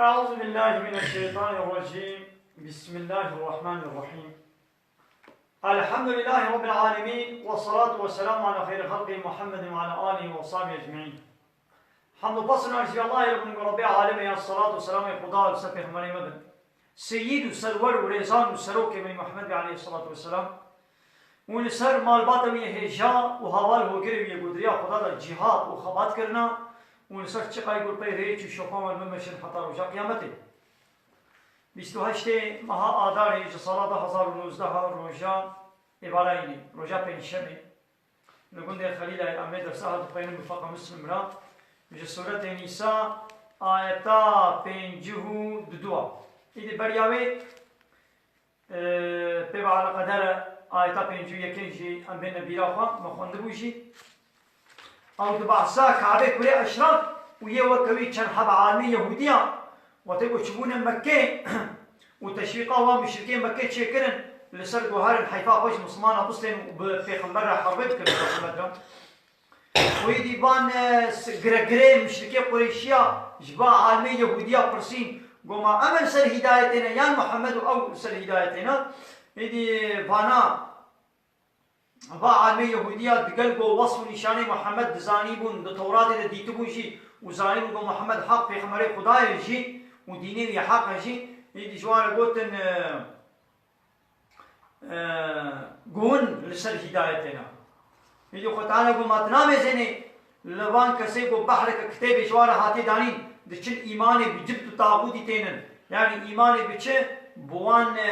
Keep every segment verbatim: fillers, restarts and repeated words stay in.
أعوذ بالله من الشيطان الرجيم. بسم الله الرحمن الرحيم. الحمد لله رب العالمين، والصلاة والسلام على خير خلقه محمد وعلى آله وصحبه أجمعين. Hamd û pes û nas ji Allahê re bin, ku Rebbê Alemê ya, selat û selamê Xuda li ser pêxemberê me bin. Seyîd û serwer û rêzan û serokê me Muhammed bê aleyhisselatu vesselam. Û li ser malbata wî yê hêja û haval hogirê wî yê ku di riya Xuda de cîhad û xebat kirina û li ser çiqayê ku pey rêç û şopa me bimeşin heta roja qiyametê. Bîst û heştê meha Adarê ji sala du hezar û nozdeh, roja êvarayî, roja pêncşemê, li gundê Xelîlayê em ê dersa hat xwendin bi feqa Muslim re, ji Sûretê Nîsa, ayeta pêncî û du a. Îdî beriya wê, e, pê ve eleqedar e, ayeta pêncî û yekê jî em bêne bîra xwe, me xwendibû jî. Ew di behsa Kabê Kurê Eşraf û yê weke wî çend heb alimê Yehûdiya, wextê ku çûbûne Mekkê û teşwîqa wan muşrikê Mekkê çêkirin, li ser guharin heyfa xwe ji Mislimana bistên û bi Pêxember re herbê bikin, Pêxember re. Û êdî van, e, s-, giregirê muşrikê Qureyşiya ji ba alimê Yehûdiya pirsîn, got, ma em li ser hîdayetê ne, yan Muhammed û ew li ser hîdayetê ne? Êdî vana, va alimê Yehûdiya digel ku wesf û nîşanê Muhammed dizanîbûn, di Tewratê de dîtibûn jî û zanîbûn ku Muhammed heq pêxemberê Xuda ye jî û dînê wî heq e jî, êdî ji wan re gotin, e, e, ku hûn li ser hîdayetê ne. Êdî Xwe Teala got, ma tu namêzênê li van kesê ku behreke kitêbê ji wan re hatiye danîn, diçin îmanê bi cibt û taxûtî tênin. Yanî îmanê bi çi? Bi wan, e,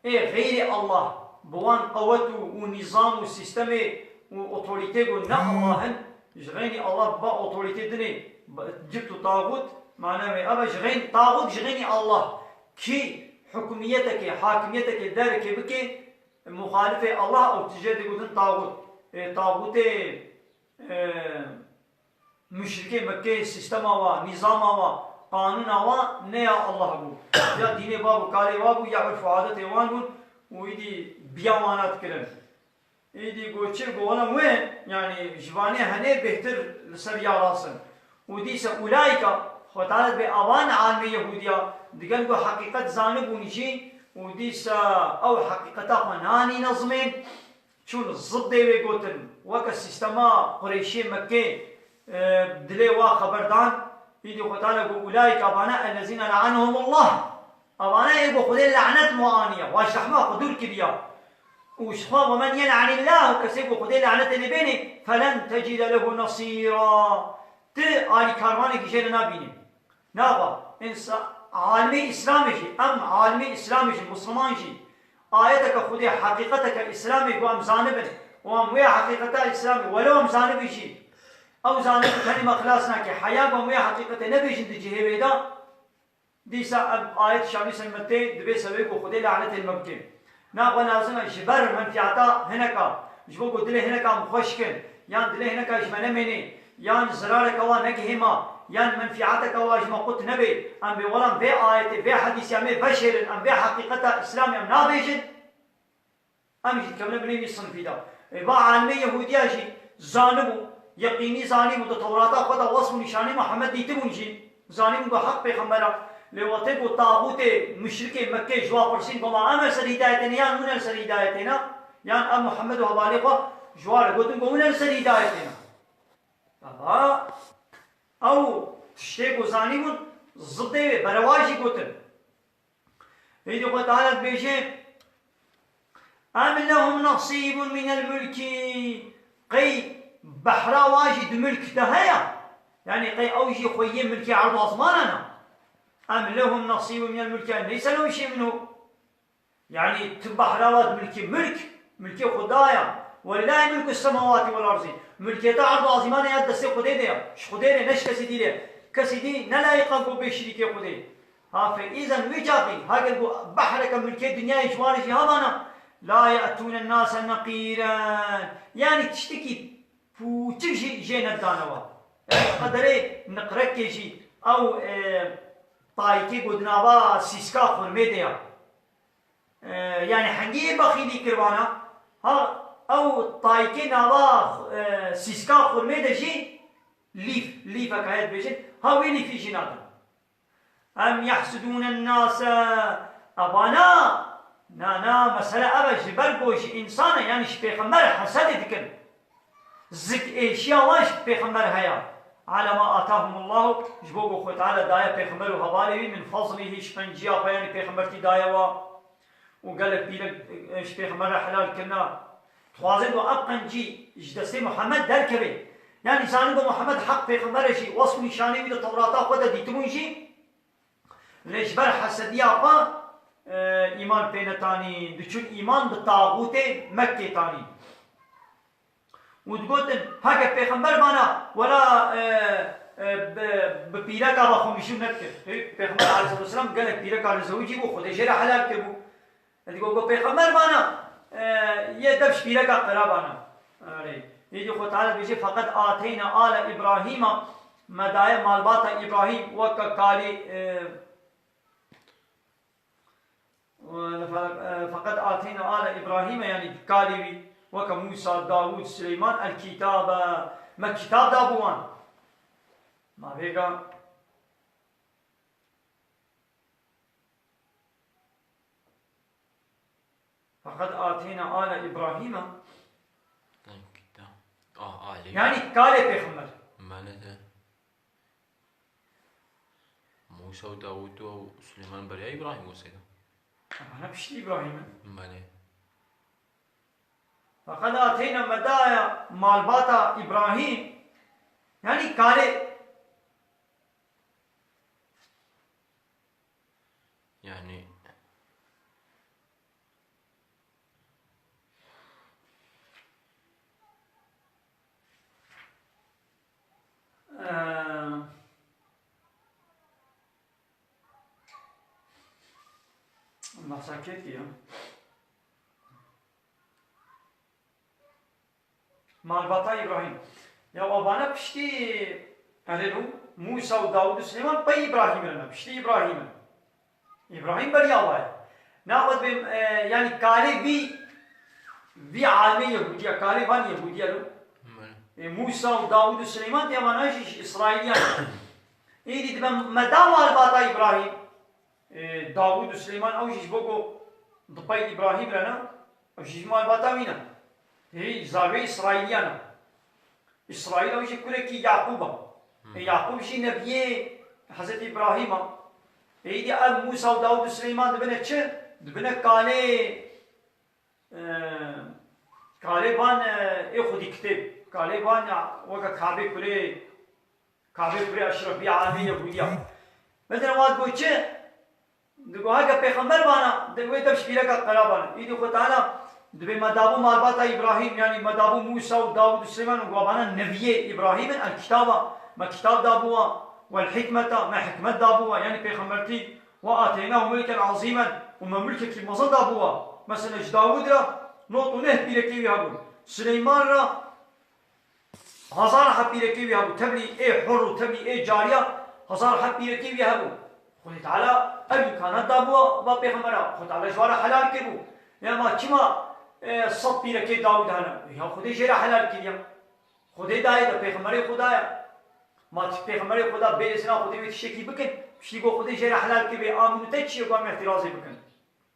ê xeyrê Allah, bi wan qewet û, û nîzam û sîstemê û otorîtê ku ne Allah in, ji xeynî Allah ba otorîtê dinê, ba, cibt û taxût, mana wê ev e, ji xeyn-, taxût ji xeynî Allah. Kî hukmiyetekê, hakimiyetekê derkê bike, muxalifê Allah, ew tijê digotin taxût. Ê, taxûtê, e, muşrikê Mekkeyê sîstema wa, nîzama wa, qanûna wa ne ya Allah bû. Ya dînê bab û kalê wa bû, ya urf û adetê wan bûn û êdî biya wana dikirin. Êdî got çi, got wela wê, yanî ji vanê henê bêhtir li ser ya rast in. Û dîsa ulaîka, Xwe Teala dibê avan alimê Yehûdiya, digel ku heqîqet zanibûn jî û dîsa ew heqîqeta xwe nanîne zimên, çûn ziddê wê gotin, weke sîstema Qureyşiyê Mekkê, e, dilê wa xeber dan, êdî Xwe Teala got, ulaîka, avana, ellezîne le'anehumullah. Avana ê ku Xwedê lanet wan aniye, wa ji rehma xwe dûr kiriya. Û ji xwe, "Ve men yel'anillah", kesê ku Xwedê lanetê lê bêne, "felen tecide lehu nesîra." Tu alîkarvanekî jê re nabînî. Nava, însa-, alimê Îslamê jî, em alimê Îslamê jî, Misliman jî, ayeteke Xwedê, heqîqeteke Îslamê ku em zanibin, û em wê heqîqeta Îslamê, welew em zanibin jî, ew zanibin tenê me xilas nake. Heya ku em wê heqîqetê nebêjin di cihê wê de, dîsa ev ayet şamî ser me tê, dibê sebebê ku Xwedê lanetê li me bike. Na xwe lazim e ji ber menfîata hineka, ji bo ku dilê hineka em xweş kin, yan dilê hineka ji me nemênê, yan zirareke wa negihê me, yan menfîateke wa ji me qut nebê, em bê welam vê ayetê, vê hedîsê em ê veşêrin, em vê heqîqeta Îslamê em nabêjin. Em jî dikevine binê wî sinfî de. Ê, va alimê Yehûdiya jî zanibû, yeqînî zanibû, di Tewrata xwe de wesf û nîşanê Muhammed dîtibûn jî, zanibûn ku heq pêxember e. Lê wextê ku taxûtê muşrikê Mekkê ji wa pirsîn, got, "Ma em li ser hîdayetê ne, yan hûn li ser hîdayetê ne, yan ev Muhammed û hevalê xwe?" Ji wa re gotin ku hûn li ser hîdayetê ne. Eva, ew tiştê ku zanibûn, ziddê wê, berewa jî gotin. Êdî Xwe Teala dibêje, "Em lehum nesîbun minel mulkî." Qey behra wa jî di milk de heye? Yanî qey ew jî xweyê milkê erd û ezmanan e? "Em lehum nesîbun minel mulkî, em leyse lehum şey'un minhu." Yanî tu behra wa di milkê milk, milkê Xuda ya. "Welillahî mulkus semawatî wel erdî." Milkê te erd û ezîman e, ya destê Xwedê de ya. Ji Xwedê re, ne ji kesî dî re. Kesî dî ne layiq e ku bê şirîkê Xwedê. Ha, fe îzen wî çaxî, heger ku behreke milkê dinyayê ji wan re jî hebana, "La ye'tûnen nase neqîren." Yanî tiştekî pûçik jî jê nedidane wa. Yanî qederê niqrekê jî ew, e, tayikê ku di nava sîska xurmê de ya. E, yanî hengî yê bexîlî kir vana, ha, ew tayikê nava, e, sîska xurmê de jî lîf, lîfek heye dibêjin, ha wê lîfî jî nadin. Em yehsudûne nase. Evana, na, na, mesele ev e, ji ber ku ji însan e, yanî ji pêxember hesedê dikin. Zik êşiya wan ji pêxember heye. Ala ma atahumullahu, ji bo ku Xwe Teala daye pêxember û hevalê wî min fazlihî, ji qenciya xwe, yanî pêxembertî daye wa. Û gelek pîrek, e, ji pêxember re helal kirina. Dixwazin ku ev qencî ji destê Muhammed derkeve. Yanî zanin ku Muhammed heq pêxember e jî, wesf û nîşanê wî di Tewrata xwe de dîtibûn jî. Lê ji ber hesediya xwe, e, îman pê netanî, diçûn îman bi taxûtê Mekkê tanî. Û digotin, heke pêxember bana, wela, e, e, bi, bi pîreka ve xwe mijûl nedikir. Pê-, Pêxember aleyhisselatu vesselam gelek pîreka li zewicî bû, Xwedê jê re helal kiribû. Digo, go pêxember bana, e, yê dev ji pîreka qera bana. Erê. Yê Xwe Teala dibêje, "Feqed ateyna ale Îbrahîma", me daye malbata Îbrahîm weke kalî, e, e, feqed ateyna ale Îbrahîme, yanî kalê wî, weke Mûsa, Dawûd, Sileyman, el kîtabe, me kîtab dabû wan. Ma vêga Feqed ateyna ale Îbrahîme. Yanî kalê pêxember. Mane de. Mûsa û Dawûd û Silêman beriya Îbrahîm wesê de. Mane piştî Îbrahîm e. Mane. Feqed ateyna me daye malbata Îbrahîm. Yanî kalê. Yanî. Eee, behsa kê dike ya? Malbata Îbrahîm. Ya, evane piştî, erê, Mûsa û Dawûd û Silêman pey Îbrahîm re ne, piştî Îbrahîm e. Îbrahîm beriya wa ye. Naxwe dibê, e, yanî kalê vî, vî almê Yehûdiya, kalê van Yehûdiya lo. Bele. E, Mûsa û Dawûd û Silêman tê, evana jî ji Îsraîliyan. Êdî dibe me da malbata Îbrahîm. E, Dawûd û Silêman ew jî ji bo ku di pey Îbrahîm re ne, ew jî ji malbata wî ne. Hê, zarwê Îsraîliyan e. Îsraîl ew jî kurekî Yaqûb e. Hmm. E, Yaqûb jî nebiyê Hezretî Îbrahîm e. Êdî ev Mûsa û Dawûd û Silêman dibine çi? Dibine kalê, e, kalê van, e, ê xwedî kitêb. Kalê van, e, weke Kabê kurê Kabê kurê Eşrefî alî Yehûdiya. Mesela wa digo çi? Digo heke pêxember bana, di wê dev ji pîreka qera bana. Îdî Xwe Teala dibê me dabû malbata Îbrahîm, yanî me dabû Mûsa û Dawûd û Silêman û gavana neviyê Îbrahîm in, el kitaba, me kitab dabû wa, wel hikmeta, me hikmet dabû wa, yanî pêxembertî, we ateynahu mulken azîmen, û me milkekî mezin dabû wa. Mesela ji Dawûd re nod û neh pîrekê wî hebûn. Sileyman re Hezar heb pîrekê wî hebû, tevlî ê hur û tevlî ê cariya, hezar heb pîrekê wî hebû. Xwedê Teala ev îmkanat dabû va pêxembera, Xwedê Teala ji wan re helal kiribû. Ya ma çima, e, sed pîrekê Dawûd hene? Ya Xwedê jê re helal kiriye. Xwedê dayê de pêxemberê Xweda ye. Ma ti pêxemberê Xweda bê îzna Xwedê wê tiştekî bikin, piştî got Xwedê jê re helal kiriye, a min û te çi ye ku em îtirazê bikin?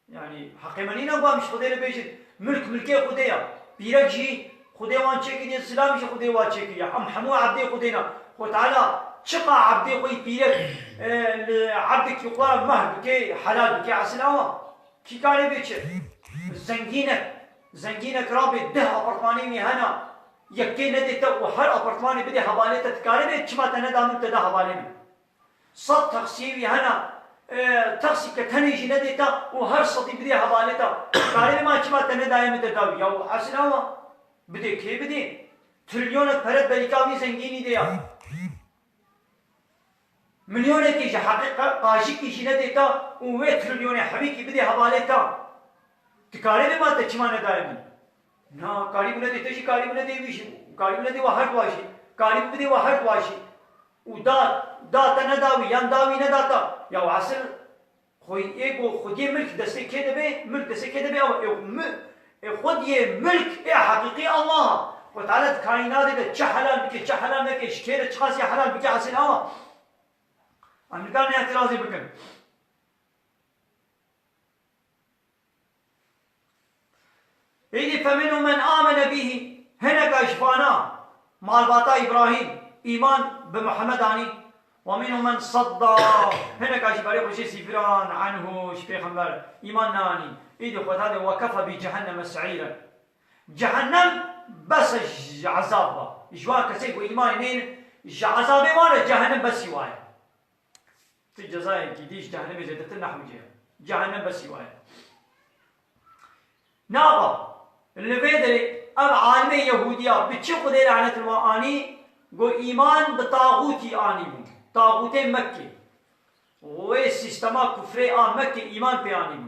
Yanî, heqê me nîne ku em ji Xwedê re bêjin, milk milkê Xwedê ye. Pîrek jî Xwedê wan çêkiriye, zilam jî Xwedê wan çêkiriye. Em hemû ebdê Xwedê ne. Xwe Teala çiqa ebdê xwe yî pîrek, e, li ebdekî xwe re mehr bike, helal bike, esil awa. Kî karê bê çi? Zengînek, zengînek rabê deh apartmanê wî hene, yekê nedê te û her apartmanê bidê hevalê te, dikarê bê çima te neda min, te da hevalê min? Sed texsiyê wî hene, e, texsî ke tenê jî nedê te û her sedî bidê hevalê te. Karê ma çima te nedaye min te da wî? Ya û esil awa. Bidê kê bidê? Trilyonek pere berîka wî zengînî de ya. Milyonekê ji heqê qa-, qajikî jî nedê te û wê trilyonê hewîkî bidê hevalê te. Dikarê bê ma te çima nedaye min? Na, karî bû nedê te jî, karî bû nedê wî jî, karî bû nedê wa her dua jî, karî bû bidê wa her dua jî. Û da, da te neda wî, yan da wî neda te. Ya esil, xwî ê ku xwediyê milk destê kê de bê, milk destê kê de bê, ew, ew, mi-, ê xwediyê milk ê heqîqî Allah. Xwe Teala di kaînatê de çi helal bike, çi helal neke, ji kê re çiqas ya helal bike, esil awa. Em nikarin îtirazê bikin. Êdî فمنهم من آمن به, hineka ji vana malbata Îbrahîm îman bi Muhammed anî. ومنهم من صد, hineka ji berê xwe jê sîviran, anhu, ji pêxember îman neanî. Êdî Xweda dê وكفى بجهنم سعيرا. Cehennem bes e ji ezab ve. Ji wan kesê ku îmanê neynin, ji ezabê wan re cehennem besî wa ye. Tu cezayekî dî ji cehennemê zêdetir nehmicê ye. Cehennem besî wa ye. Nava, li vê derê ev alimê Yehûdiya bi çi Xwedê lanet li wan anî, got îman bi taxûtî anîbû. Taxûtê Mekkê. Wê sîstema kufrê a Mekkê îman pê anîbû.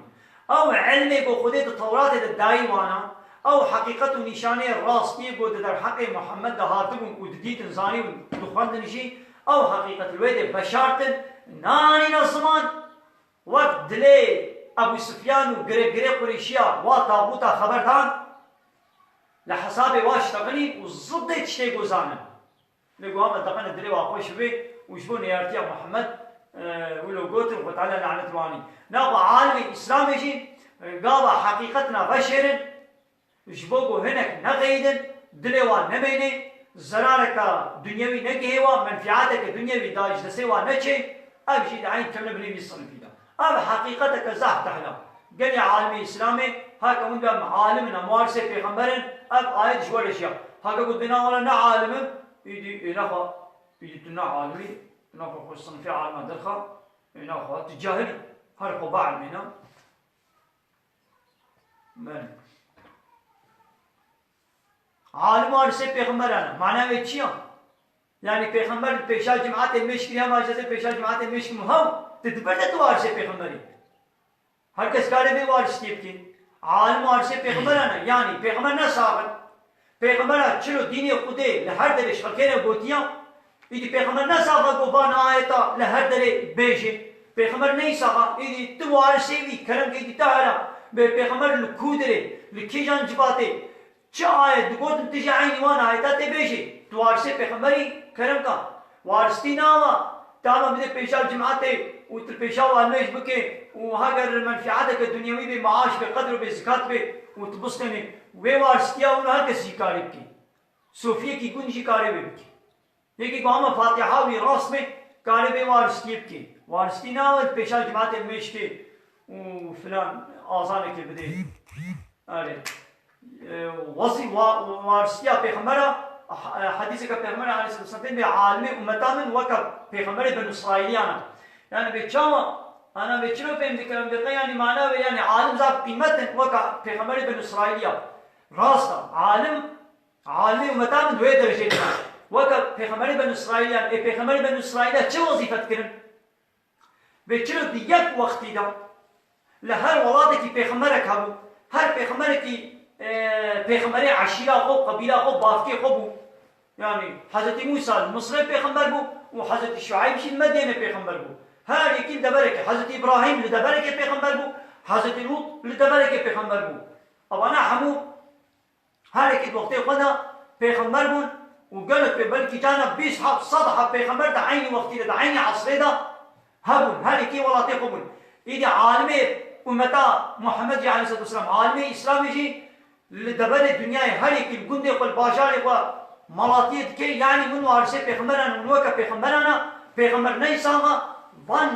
Ew ilmê ku Xwedê di Tewratê de dayî wana, ew heqîqet û nîşaneyê rastiyê ku di derheqê Muhammed de hatibûn û didîtin, zanîbûn, dixwendin jî, ew heqîqet li wê de veşartin, nanîne ziman, wek dilê Ebû Sufyan û girê girê Qurêşiya wa taxûta xeber dan, li hesabê wa ştexilîn û ziddê tiştê ku zanin. Lê ku hema deqene dilê wa xweş bibê û ji bo neyartiya Muhammed, e, wilo gotin, Xwe Teala lanet wanî. Naxwe alimê Îslamê jî, e, gava heqîqetina veşêrin, ji bo ku hinek nexeyidin, dilê wan nemênê, zerareka dunyewî negihê wan, menfiateke dunyewî da ji destê wan neçê, ev jî di eyn kevne binê vî sinifî de. Ev heqîqeteke zehf tehla. Gelê alimê Îslamê, heke hûn de em alim in, em warisê pêxember in, ev ayet ji we re jî ya. Heke got bê na wele ne alim im, îdî, ê, naxwe, îdî tu ne alim î, naxwe xwe sinifê alima derxe, ê, naxwe tu cahil î. Her xwe bielmêne. Belê. Alim warisê pêxemberan e. Mana wê çi ya? Yani pêxember li pêşa cimatê mêş kiriya, ma ji destê pêşa cimatê mêş kim? Hew, tu di vir de tu warisê pêxemberî. Her kes kare vê waristiyê bike. Alim warisê pêxemberan e. Yani pêxember ne sax in. Pêxembera çilo dînê Xwedê li her derê ji xelkê re gotiya, îdî pêxember ne sax e ku van ayeta li her derê bêje. Pêxember neyî sax e, îdî tu warisê wî, kerem ke îdî te here. Bê pêxember li ku derê, li kîjan civatê, çi ayet digotin, tu jî eynî wan ayeta tê bêjê. Tu warisê pêxemberî, kerem ka. Waristî nava, tama bide pêşa cimatê û tu pêşa wan mêj bike û heger menfiateke dunyewî bê, maaş bê, qedr bê, zikat bê û tu bistênê. Wê waristiya wilo her kes jî karê bike. Sofiyekî gund jî karê wê bike. Yekî ku hema Fatiha wî rast be, karê bê waristiyê bike. Waristî nawe pêşa cimatê mêşkê û filan azanekê bidê. Erê. E, wezî-, wa-, waristiya pêxembera, e, hedîseke pêxembera aleyhisselam tên bê alimê ummeta min weke pêxemberê Benu Îsraîliyan e. Yani bê çawa, ana bê çilo fêm dikirin, bê qey yani mana wê yani alim zaf qîmet in weke pêxemberê Benu Îsraîliya. Rast e, alim Alî ummeta min di wê dereceyê de. Weke pêxemberê Benî Îsraîliyan, ê pêxemberê Benî Îsraîliya çi wezîfe dikirin? Bê çilo di yek wextî de li her welatekî pêxemberek hebû, her pêxemberekî, e, pêxemberê eşîra xwe, qebîla xwe, bavkê xwe bû. Yani Hezretî Mûsa li Misrê pêxember bû û Hezretî Şueyb jî li Medyene pêxember bû. Her yekî li deverekê, Hezretî Îbrahîm li deverekê pêxember bû, Hezretî Lût li deverekê pêxember bû. Evana hemû Her yekî di wextê xwe de pêxember bûn û gelek pê belkî carna bîst heb, sed heb pêxember di eynî wextî de, di eynî esrê de hebûn. Her yekî welatê xwe bûn. Îdî alimê ummeta Muhammed jî aleyhisselatu vesselam, alimê Îslamê jî li deverê dinyayê her yekî li gundê xwe, li bajarê xwe malatiyê dike, yanî min warisê pêxemberan in, min weke pêxemberan e, pêxember neysa me van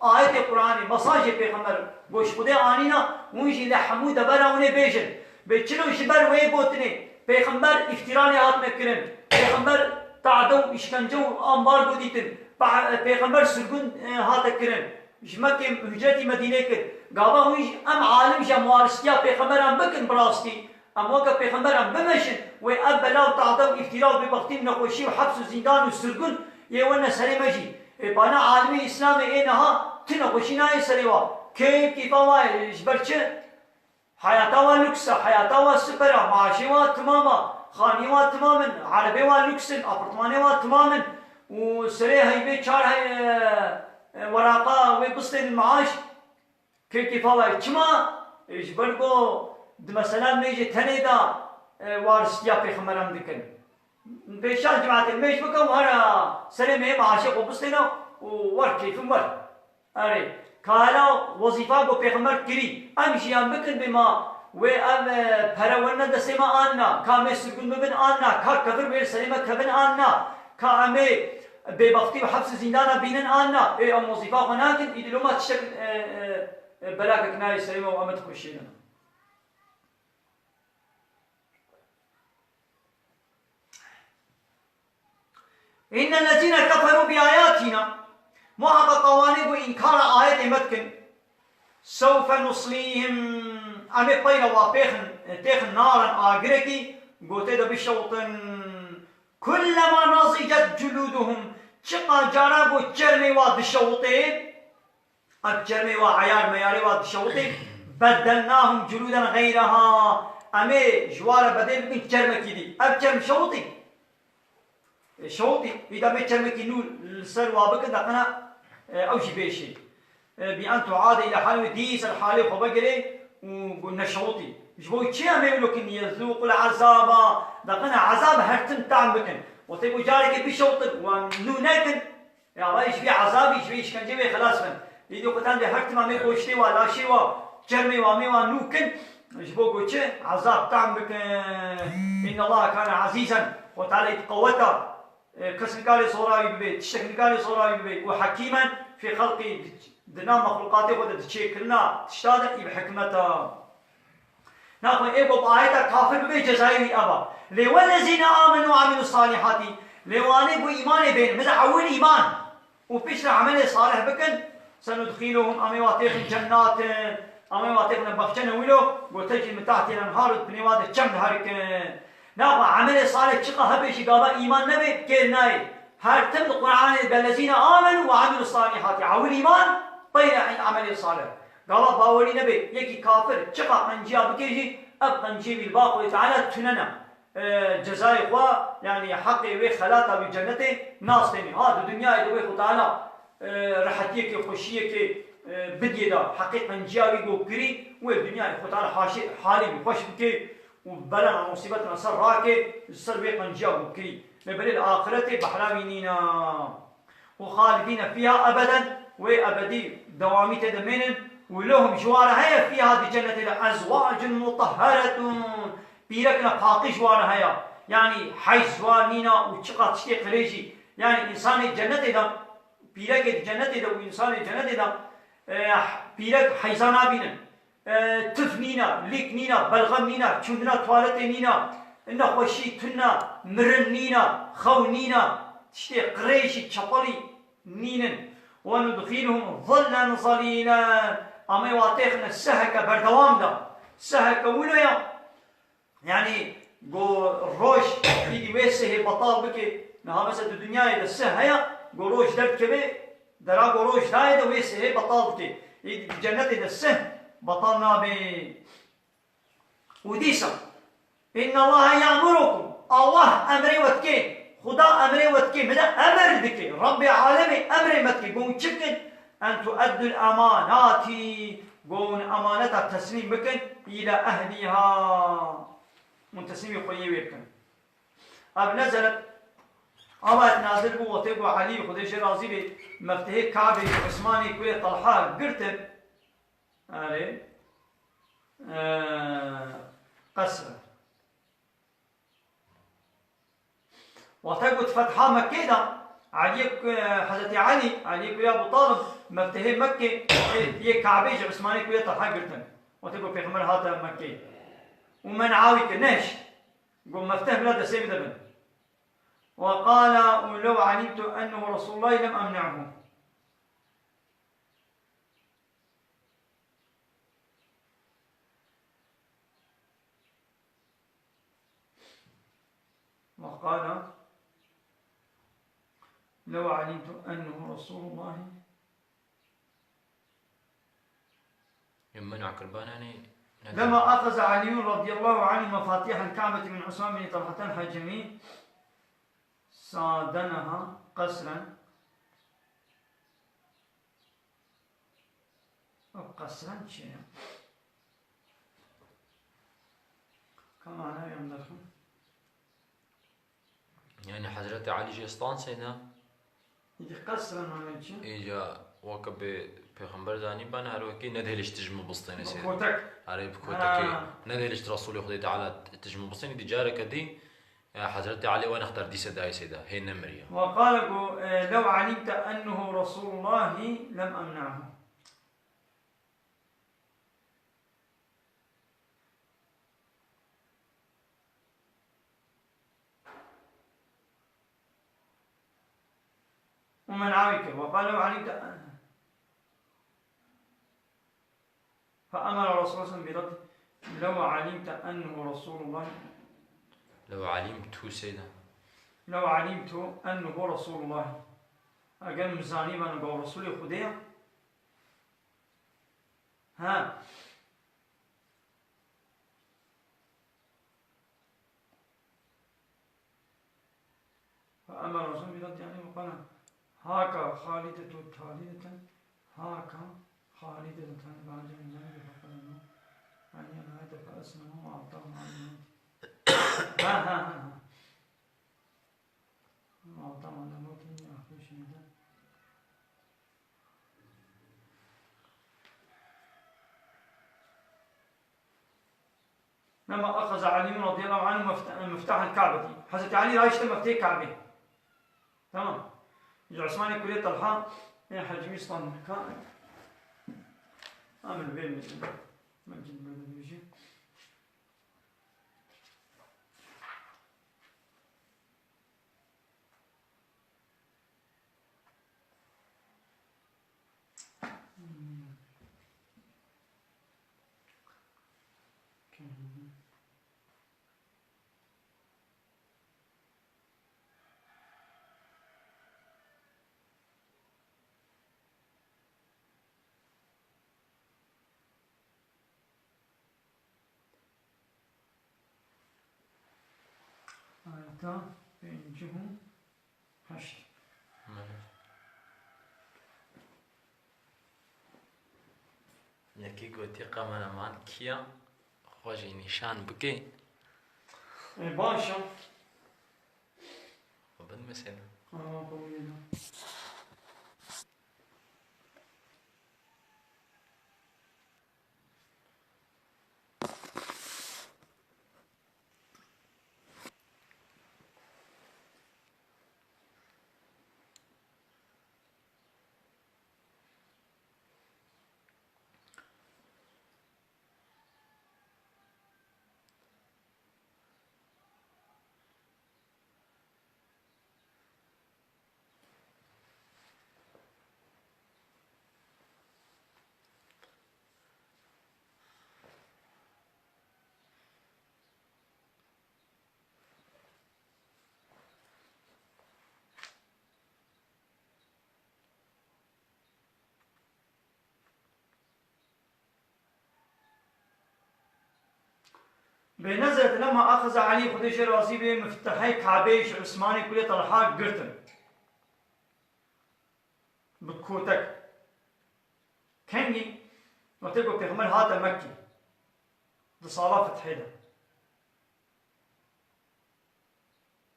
Ayetê Qur'anê, mesajê Pêxember, ku ji Xwedê anîna, hûn jî li hemû devera hûn ê bêjin. Bê çilo ji ber wê gotinê, Pêxember îftîra lê hatine kirin, Pêxember tade û îşkence û ambargo dîtin, Pe-, Pêxember sirgûn, e, hate kirin, ji Mekkê hicretî Medînê kir. Gava hûn jî, em alim jî, em waristiya Pêxemberan bikin bi rastî, em weke Pêxemberan bimeşin, wê ev bela û tade û îftîra û bêbextî û nexweşî û heps û zîndan û sirgûn yê wene serê me jî. Ê bana alimê Îslamê ê niha ti nexweşî nayê serê wa. Keyf keyfa wa ye, ji ber çi? Heyata wa lûks e, heyata wa siper e, maaşê wa timam e, xaniyê wa timam in, erebê wa lûks in, apartmanê wa timam in û serê heyvê çar hey-, e, e, weraqa wê bistên maaş. Kê kêfa we çima? E, ji ber ku di mesela mêjê tenê de, e, waristiya pêxemberan dikin. Pêşan cemaetê mêj bikin, were serê me maaşê xwe bistêne, û wer keyfim wer. Erê, ka hela wezîfa ku pêxember kirî, em jiyan bikin bê ma wê ev, e, pere werine destê me an na, ka em ê sirgûn bibin an na, ka kevir wê li serê me kevin an na, ka em ê bêbextî û heps û zîndana bînin an na, ê em wezîfa xwe nakin, îdî loma tiştek, e, e, e, belakek nayê serê me û em ê dixweşînin. إن الذين كفروا بآياتنا، muheqeq awanê ku înkara ayetê me dikin, سوف نصليهم، em ê peyre wa pêxin, têxin narin agirekî, ku tê de bişewtin. كلما نضجت جلودهم، çiqa cara ku çermê wa dişewitê, Ev çermê wa eyar meyarê wa dişewitê, بدلناهم جلودا غيرها. Em ê ji wa re bedêl bikin çermekî dî. Ev çerm şewitî. E, şewitî. Îda em ê çermekî nû li ser wa bikin, deqina, e, ew jî bêşê. E, بأن تعاد إلى حالها, dîsa li halê xwe vegirê û got neşewitî. Ji bo çi em ê wilo kin, ليذوقوا العذاب. Deqina ezab her tim tam bikin. Wextê ku carekê bişewtin, wan nû nekin, Ya, vay ji vê ezabî, ji vê îşkencê wê xelas bin. Îdî xwe tendê her tim em ê goştê wa, laşê wa, çermê wa, em ê wan nû kin, ji bo ku çi? Ezab tam bikin. إن الله كان عزيزا. Xwe Teala ît qeweta, e, kes nikarê sora wî bibê, tiştek nikarê sora wî bibê. û حكيما في خلقه, di, di nav mexlûqatê xwe de, di çêkirina tişta de, î bi hikmet e. Naxwe ê ku bi ayeta kafir bibe cezayê wî ev a. Lê والذين آمنوا وعملوا الصالحات, lê wanê ku îmanê bênin, mesela ewil îman û piştre emelê salih bikin, سندخلهم, em ê wa têxin cennatin, em ê wa têxine baxçene wilo, ku تجري من تحتها الأنهار, di binê wa de çem diherikin. Naxwe emelê salih çiqa hebe jî gava îman nebe, kêr nayê. Her tim di Qur'anê de الذين آمنوا وعملوا الصالحات. Ewil îman, peyre emelê salih. Gava bawerî nebe, yekî kafir çiqa qenciya bike jî, ev qenciyê wî li ba Xwedê Teala tune ne. E, cezayê xwe, yanî heqê wê xelata wî cennetê nastênî. Ha, di dinyayê de wê Xwedê Teala, e, rehetiyekê, xweşiyekê, e, bidiyê de, heqê qenciya wî ku kirî, wê dinyayê Xwedê Teala haşê, halê wî xweş bike û belana musîbetina ser rake, ji ser wê qenciya ku kirî. Lê belê li axiretê behra wî nîne. وخالدين فيها أبدا, wê ebedî dewamî tê de mênin, û لهم, ji wan re heye, فيها, di cennetê de, أزواج مطهرة, pîrekina paqî ji wan re heye. Yanî heyz ji wan nîne û çiqa tiştê qirêjî. Yanî însanê cennetê de, pîrekê di cennetê de û însanê cennetê de, e, pîrek heyza nabînin. E, tif nîne, lîk nîne, belxem nîne, çûndina tuwaletê nîne, nexweşî tune, mirin nîne, xew nîne, tiştê qirêjî, çepelî nînin. وندخلهم ظلا ظليلا. Em ê wa têxine siheke berdewam de. Siheke wilo ya. Yanî, ku roj îdî wê sihê betal bike, niha mesela di dinyayê de sih heye, ku roj derdikeve, dera ku roj dayê de wê sihê betal dike. Îdî di cennetê de sih betal nabe. Û dîsa, إن الله يأمركم, Allah emrê we dike, Xuda emrê we dike, me de emir dike, Rabbê alemê emrê me dike, ku hûn çi bikin? أن تؤدوا الأمانات, ku hûn emaneta teslîm bikin, إلى أهلها. Hûn teslîmî xweyê wê bikin. Ev nezelet, ev ayet nazil bû wextê ku Elî, Xwedê jê razî bê, meftehê Kabê Usmanê kurê Talha girtin. Erê. Ee, qesr. Wextê ku di fetha Mekkê de, Elî, e, Hezretî Elî, Elî kurê Ebû Talib, meftehê Mekkê, ê, yê Kabê ji Usmanê kurê Talha girtin. Wextê ku Pêxember hate Mekkê. Û men'a wî kir, nehişt. Got, mefteh bila destê min de bin. وقال: لو علمت أنه رسول الله لم أمنعه. وقال: لو علمت أنه رسول الله. Min a kirbananê ne. لما أخذ علي رضي الله عنه مفاتيح الكعبة من عثمان بن طلحة الحجمي، صادنها قسرا. Ev qesren çi ye? Ka mana em derxin. Yani Hezreti Ali jê stansê ne? Îdî qesren mane çi? Îca weke bi Pêxember zanî bane her wekî nedihêlî ji tijmi bistêne sê. Kotek. Erê bi kotekê. Ha. Nedihêlî ji Resûlê Xwedê Teala tijmi bistêne, îdî careke dî, e, Hezretî Elî we nextar dîse dayê sê de. Hê nemiriye. Ve qale ku, e, lew alimte ennehu Resûlullahî lem emne'hu. ومن عاوك وقال لو علمت أن، فأمر رسول الله صلى الله عليه وسلم برد، لو علمت أنه رسول الله. لو علمت سيدا. لو علمت أنه رسول الله. Eger min zanî bana ku Resûlê Xwedê ye. Ha. فأمر رسول برد يعني وقال هاك خالدة تالدة، هاك خالدة تالدة، فرجع من ذلك فقال له علي الآية فأسلم وأعطاه علي الموت. ها، ها، ها، ها. وأعطاه علي الموت إني أخفي شهيدا. لما أخذ علي رضي الله عنه مفت-، مفتاح الكعبة. Hezretî Elî rayişte meftehê Kabê. Tamam. Ji Osmanê kurê Talha, ê Hecî Mistan ka. Amin vê mecid. Mecid böyle bir şey. Ayeta pêncî û heşt. Belê. Yekî gotî, kameraman, kî ya? Xwe jî nîşan bike. E, baş e. Xwe bin mesela. Aa, xwe bin mesela. Bê nezret lema axeza Elî, Xwedê jê razî bê, miftehê Kabeyê ji Usmanê kurê Talha girtin. Bi kotek. Kengî? Wextê ku Pêxember hate Mekkê. Di sala fethê de.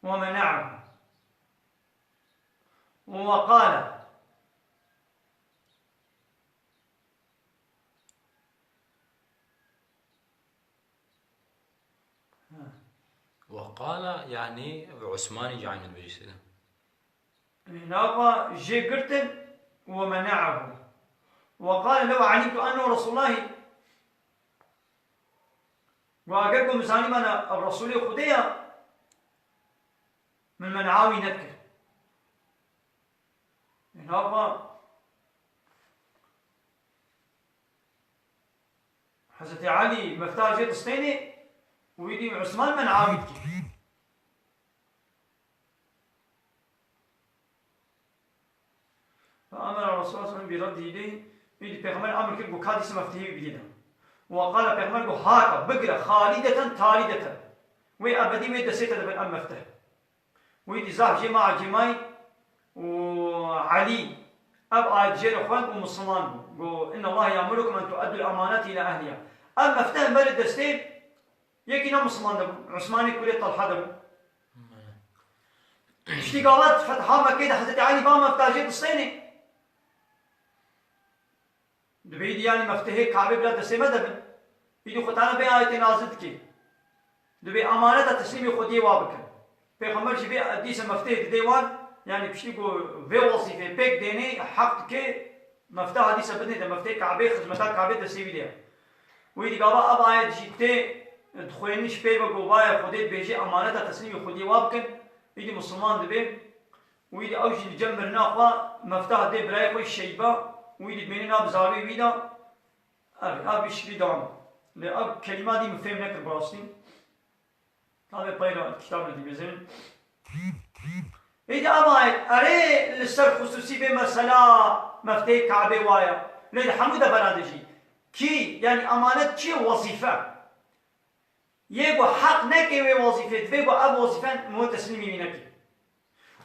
ومنعه. وقال. وقال، يعني، Osmanî jî eynî dibêjî sêde. Nava jê girtin, ومنعه. وقال لو علمت أنه رسول الله. Got, eger ku min zanîbana ev Resûlê Xwedê ya, min men'a wî nedikir. Nava Hezretî Elî mifta jê distênê û wî dî Usman men'a wî dikir. فأمر رسول الله صلى الله عليه وسلم برده إليه. Îdî Pêxember emir kir ku ka dîsa meftehê wî bidî de. وقال، Pêxember got, هاك، bigire، خالدة تالدة. Wê ebedî wê destê te de bin ev mefteh. Wî dî zaf jê ma ecêmayî û Elî ev ayet jê re xwend û misilman bû. Got, إن الله يأمركم أن تؤدوا الأمانات إلى أهلها. Ev mefteh berê destê yekî ne misilman de bû. Usmanê kurê Talha de bû. Piştî gava fetha Mekkê de Hezretî Elî ba mefta jê distênê. Dibê îdî yanî meftehê Kabê bila destê me de bin. Îdî Xwe Teala vê ayetê nazil dike. Dibê emaneta teslîmê Xwediyê wa bikin. Pêxember jî vê dîse meftehê didê wan, yanî piştî ku vê wezîfê pêk dênê, heq dike mefta hadîse bidinê de, meftehê Kabê, xizmeta Kabê destê wî de ye. Wî dî gava ev ayet jî tê dixwênin ji pê ve ku vaye Xwedê dibêje emaneta teslîmê Xwediyê wa bikin. Îdî Misliman dibê. Wî dî ew jî li cem mirina xwe mefta dê birayê xwe Şeyba, wî dî dibêne nav zarê wî de. Ev, ev şiklî dewam. Lê ev kelîma dî min fêm nekir bi rastî. Tabe peyra kitabê dî bezin. Îdî ev ayet, erê li ser xusûsî vê mesela mefteyê Kabê waye. Lê li hemû devera de jî. Kî, yanî emanet çi ye? Wezîfe. Yê ku heq neke wê wezîfê, divê ku ev wezîfe min teslîmî wî neke.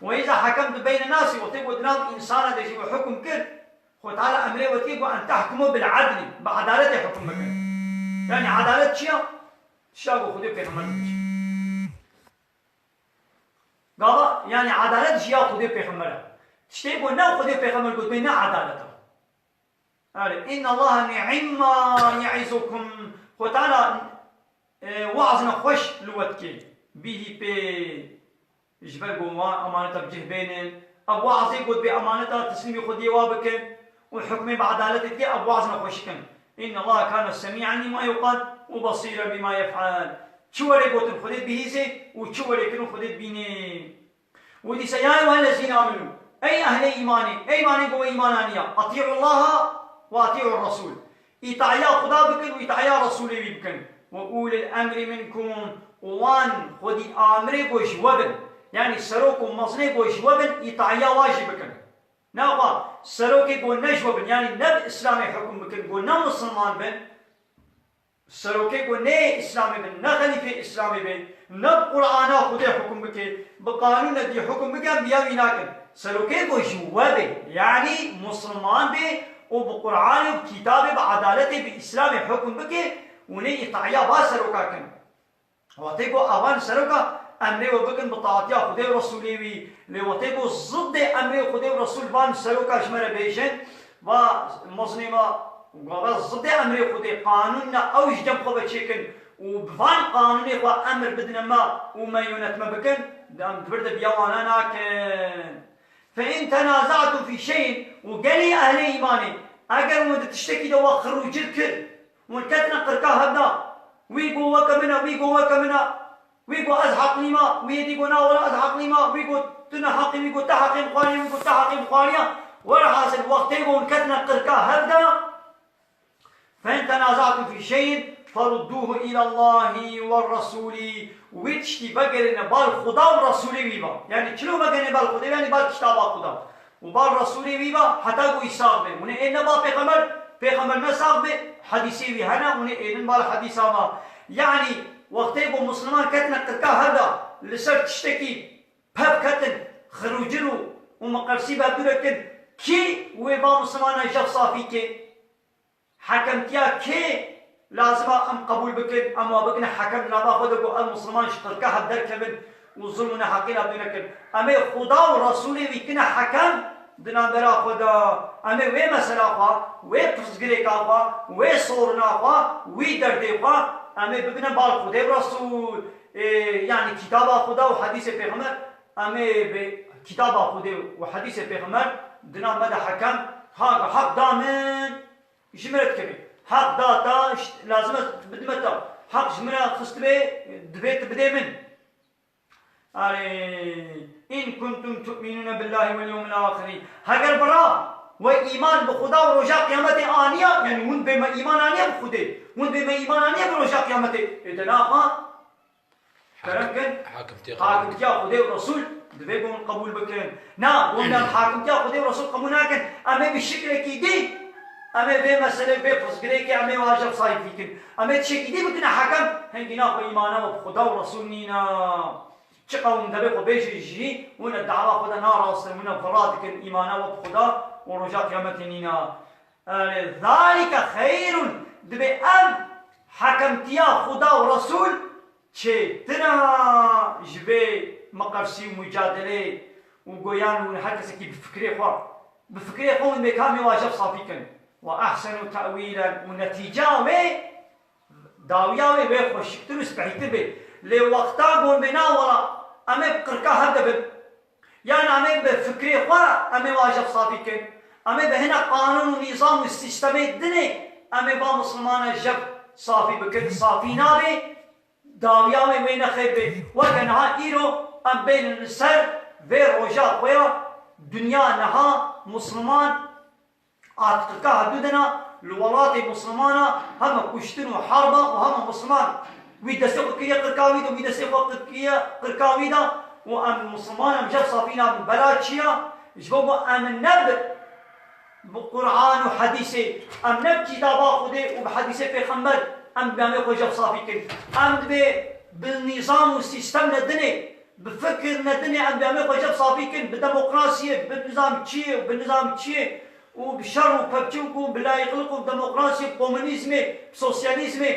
Û îza hekem dibeyne nasî, wextê ku di nav însana de jî we hukm kir, Xwe Teala emrê we dike ku en tehkumu bil edlî, bi edaletê hukm bikin. Yanî edalet çi ya? Tişta ku Xwedê û Pêxember dibêjin. Gava, yanî edalet ji ya Xwedê û Pêxember e. Tiştê ku ne Xwedê û Pêxember got bê ne edalet e. Erê, inna Allaha ni'imma ya'izukum. Xwe Teala, e, wazina xweş li we dike. Bihî pê ji ber ku wan emaneta bi cih bênin. Ev wazê got bê emaneta teslîmî Xwediyê wa bikin û hukmê bi edaletê dike, ev wazina xweş dikin. Inna Allaha kana semî'an lima yuqal û basîran bima yef'al. Çi were gotin Xwedê dibihîzê û çi were kirin Xwedê dibînê. Û dîsa, ya eyyuhellezîne amenû, ey ehlê îmanê, ey îmanê ku we îman aniya, atî'ullaha ve atî'ur resûl. Îtaya Xuda bikin û îtaya Resûlê wî bikin. Ve ulil emrî minkum, û wan xwedî amirê ku ji we bin. Yanî serok û mezinê ku ji we bin, îtaya wa jî bikin. Naxwe serokê ku ne ji we bin, yanî ne bi Îslamê hukm bikin, ku ne misilman bin, Serokê ku ne Îslamê be, ne xelîfê Îslamê be, ne bi Qur'ana Xwedê hukm bike, bi qanûna dî hukm bike, em bi ya wî nakin. Serokê ku ji we be, yanî Musulman be û bi Qur'anê û bi kitabê, bi edaletê, bi Îslamê hukm bike û nê îtaya va seroka kin. Wextê ku evan seroka emrê we bikin bi taatiya Xwedê û Resûlê wî, lê wextê ku zidê emrê Xwedê û Resûl van seroka ji me re bêjin, va mezinê me, gava zidê emrê Xwedê, qanûn ne, ew ji cem xwe ve çêkin û bi van qanûnê xwe emir bidine me û me yönetme bikin, em di vir de biya wana nakin. Fe in tenazatum fî şeyin, û gelî ehlê îmanê, eger hûn di tiştekî de we xir û cir kir, hûn ketine qirka hev de, wî got weke min e, wî got weke min e, wî got ez heqlî me, wî yê dî got na wela ez heqlî me, wî got tu ne heqî, wî got te heqê min xwariye, wî got te heqê min xwariye. Werhasil wextê ku hûn ketine qirka hev de, فإن تنازعتم في شيء فردوه إلى الله والرسول. Wê tiştî vegerîne bal Xuda û Resûlê wî ba. Yanî çilo vegerîne bal Xwedê, yanî bal kitaba Xuda. Û bal Resûlê wî ba, heta ku wî sax be. Hûn ê ne bal pêxember, pêxember ne sax be, hedîsê wî hene, hûn ê ênin bal hedîsa va. Yanî wextê ku Musliman ketine qirka hev de, li ser tiştekî pev ketin, xir û cir û, û miqersî bi hev dû re kin, kî wê ba Muslimana jev safî ke? Hekemtiya kê lazim e em qebûl bikin, em wa bikine hekem di nava xwe de ku ev Musliman ji qirka hev derkevin û zulm û neheqî li hev dû nekin. Em ê Xuda û Resûlê wî kine hekem di navbera xwe de. Em ê wê mesela xwe, wê pirsgirêka xwe, wê sorina xwe, wî derdê xwe, em ê bibine bal Xwedê û Resûl. Ê, yanî kitaba Xuda û hedîsê Pêxember, em ê bi kitaba Xwedê û hedîsê Pêxember di nav me de hekem, ha heq da min, ji min re dikeve. Heq da te, lazim e bidime te. Heq ji min re xistibê, divê tu bidê min. Erê, in kuntum tu'minûne billahî wel yewmil axirî. Heger bira we îman bi Xuda û roja qiyametê aniya, yanî hûn dibê me îman aniye bi Xwedê, hûn dibê me îman aniye bi roja qiyametê. Ê te naxwe. Kerem kin, hakimtiya Xwedê û Resûl divê ku hûn qebûl bikin. Na, hûn dem hakimtiya Xwedê û Resûl qebûl nakin. Em ê bi şiklekî dî, em ê vê meselê, vê pirsgirêkê, em ê waje sayfî kin. Em ê tiştekî dî bikine hekem, hingî naxwe îmana we bi Xuda û Resûl nîna. Çiqa hûn devê xwe bêjin jî, hûn e dawa xwe de narastin, hûn e vira dikin, îmana we bi Xuda û roja qiyametê nîna. Erê, zalike xeyrun, dibê ev hekemtiya Xuda û Resûl çêtir e ji vê meqersî û mucadelê û goyan û her kesekî bi fikrê xwe, bi fikrê xwe û mêkamê wa jev safî kin. Ve ehsenu te'wîlen û netîca wê, dawiya wê, wê xweşiktir û spehîtir bê. Lê wexta gon bê na wela, em ê bi qirka hev de bin. Yan em ê bi fikrê xwe, em ê wa jev safî kin. Em ê bi hinek qanûn û nîzam û sîstemê dinê, em ê va misilmana jev safî bikin. Safî nabê, dawiya wê wê ne xêr bê. Weke niha îro em bênin li ser vê roja xwe ya, dinya niha misilman a qirka hev du dina, li welatê misilmana heme kuştin û harba û heme misilman wî destê xwe kiriye qirka wî de, wî destê xwe kiriye qirka wî de û em misilman em jev safî nabin. Bela çi ya? Ji bo ku em ne bi bi Quran û hedîsê, em ne bi kitaba Xwedê û bi hedîsê pêxember em dibê em ê xwe jev safî kin. Em dibê bi nîzam û sîstem ne dinê, bi fikir ne dinê em dibê em ê xwe jev safî kin. Bi demokrasiyê, bi nizam çiyê û bi nizam çiyê û bi şer û pevçûk û bi layîqlik û bi demokrasiyê, bi komunîzmê, bi sosyalîzmê,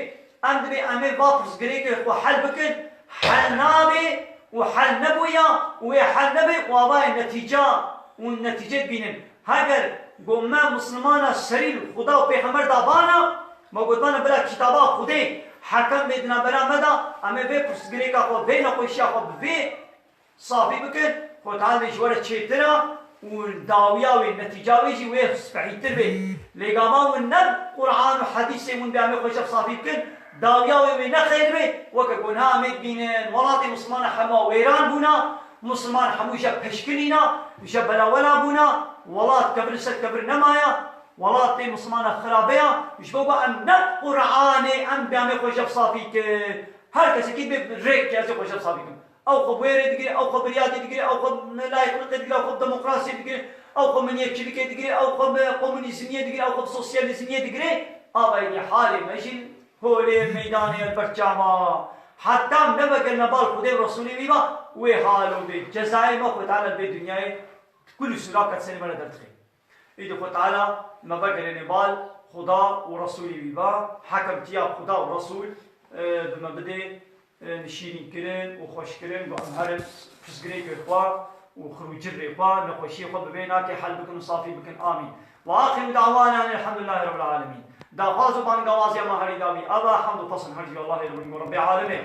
em dibê em ê va pirsgirêkê xwe hel bikin. Hel nabê û hel nebûya û wê hel nebe û avayê netîca û netîcê dibînin. Heger ku me misilmana serî li Xuda û Pêxember da vana, me gotibana bila kitaba Xwedê hekem bê di navbera me da, em ê vê pirsgirêka xwe, vê nexweşiya xwe bi vê safî bikin, Xwedê Teala ji we re çêtir a û dawiya wê, netîca wê jî wê spehîtir bê. Lê gava hûn ne Quran û hedîsê hûn bê em ê xwe jev safî bikin, dawiya wê wê ne xêr bê, weke ku niha em ê dibînin, welatê misilmana hema wêran bûna, misilman hemû jev peşkilîna, jev belawela bûna, welat kevir li ser kevir nemaya, welatê misilmana xirabe ya, ji bo ku em ne Quranê em bê em ê xwe jev safî kin. Her kesekî bê rêk ke ez ê xwe jev safî kim. Ew xwe bi wê rê digire, ew xwe bi riyadê digire, ew xwe bi layîqlikê digire, ew xwe bi demokrasiyê digire, ew xwe bi milliyetçilikê digire, ew xwe bi komunîzmiyê digire, ew xwe bi sosyalîzmiyê digire. Avayî halê me jî holê meydanê el ber çava. Heta em nevegerine bal Xwedê û Resûlê wî va, wê halo bê. Cezayê me Xwedê Teala li vê dinyayê kul û sûra ket serê me re derdixê. Îdî Xwedê Teala me vegerêne bal Xuda û Resûlê wî va, hekemtiya Xuda û Resûl, e, bi me bidê, e, nişînîkirin û xweşkirin, ku em herin pirsgirêkê xwe û xirûcirrê xwe, nexweşiyê xwe bi vê nakê hel bikin û safî bikin. Amîn. Ve axiru da'wana elhamdulillahî rabbil alemîn. Daxwaz û bangawazê me herî dawî ev e, hemd û pesn her jî Allahê Rebbî û Rebbê alemê.